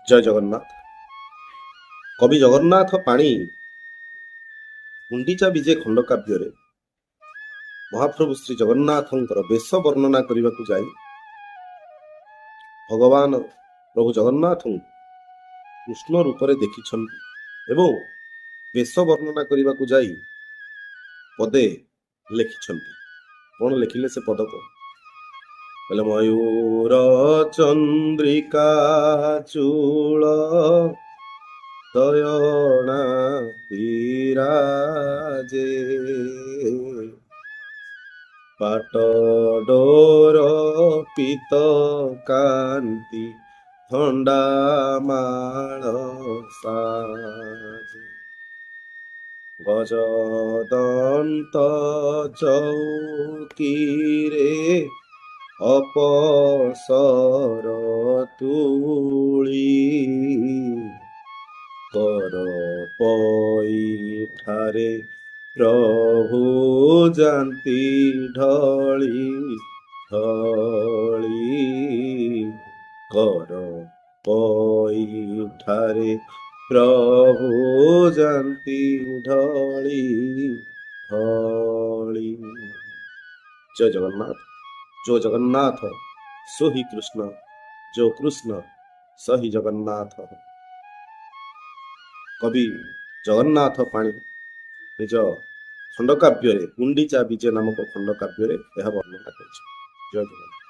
ଜୟ ଜଗନ୍ନାଥ। କବି ଜଗନ୍ନାଥ ପାଣି ଗୁଣ୍ଡିଚା ବିଜେ ଖଣ୍ଡକାବ୍ୟରେ ମହାପ୍ରଭୁ ଶ୍ରୀ ଜଗନ୍ନାଥଙ୍କର ବେଶ ବର୍ଣ୍ଣନା କରିବାକୁ ଯାଇ ଭଗବାନ ପ୍ରଭୁ ଜଗନ୍ନାଥଙ୍କୁ କୃଷ୍ଣ ରୂପରେ ଦେଖିଛନ୍ତି ଏବଂ ବେଶ ବର୍ଣ୍ଣନା କରିବାକୁ ଯାଇ ପଦେ ଲେଖିଛନ୍ତି। କଣ ଲେଖିଲେ ସେ ପଦକ? କହିଲେ, ମୟୂର ଚନ୍ଦ୍ରିକା ଚୂଳ ଦୟଣା ବିରାଜେ, ପାଟ ଡୋର ପୀତ କାନ୍ତି ଧଣ୍ଡା ମାଳ ସାଜେ, ଗଜ ଦନ୍ତ ଚୌକିରେ ଅପସର ତୁଳି, କର ପଇଠାରେ ପ୍ରଭୁ ଯାନ୍ତି ଢଳି ଢଳି, କର ପଇଠାରେ ପ୍ରଭୁ ଯାନ୍ତି ଢଳି ଢଳି। ଜୟ ଜଗନ୍ନାଥ। जो ଜଗନ୍ନାଥ ସୋ ହି କୃଷ୍ଣ, ଯୋ କୃଷ୍ଣ ସହି ଜଗନ୍ନାଥ। କବି ଜଗନ୍ନାଥ ପାଣି ନିଜ ଖଣ୍ଡକାବ୍ୟରେ ଗୁଣ୍ଡିଚା ବିଜେ ନାମକ ଖଣ୍ଡକାବ୍ୟରେ ଏହା ବର୍ଣ୍ଣନା କରିଛନ୍ତି। ଜୟ ଜଗନ୍ନାଥ।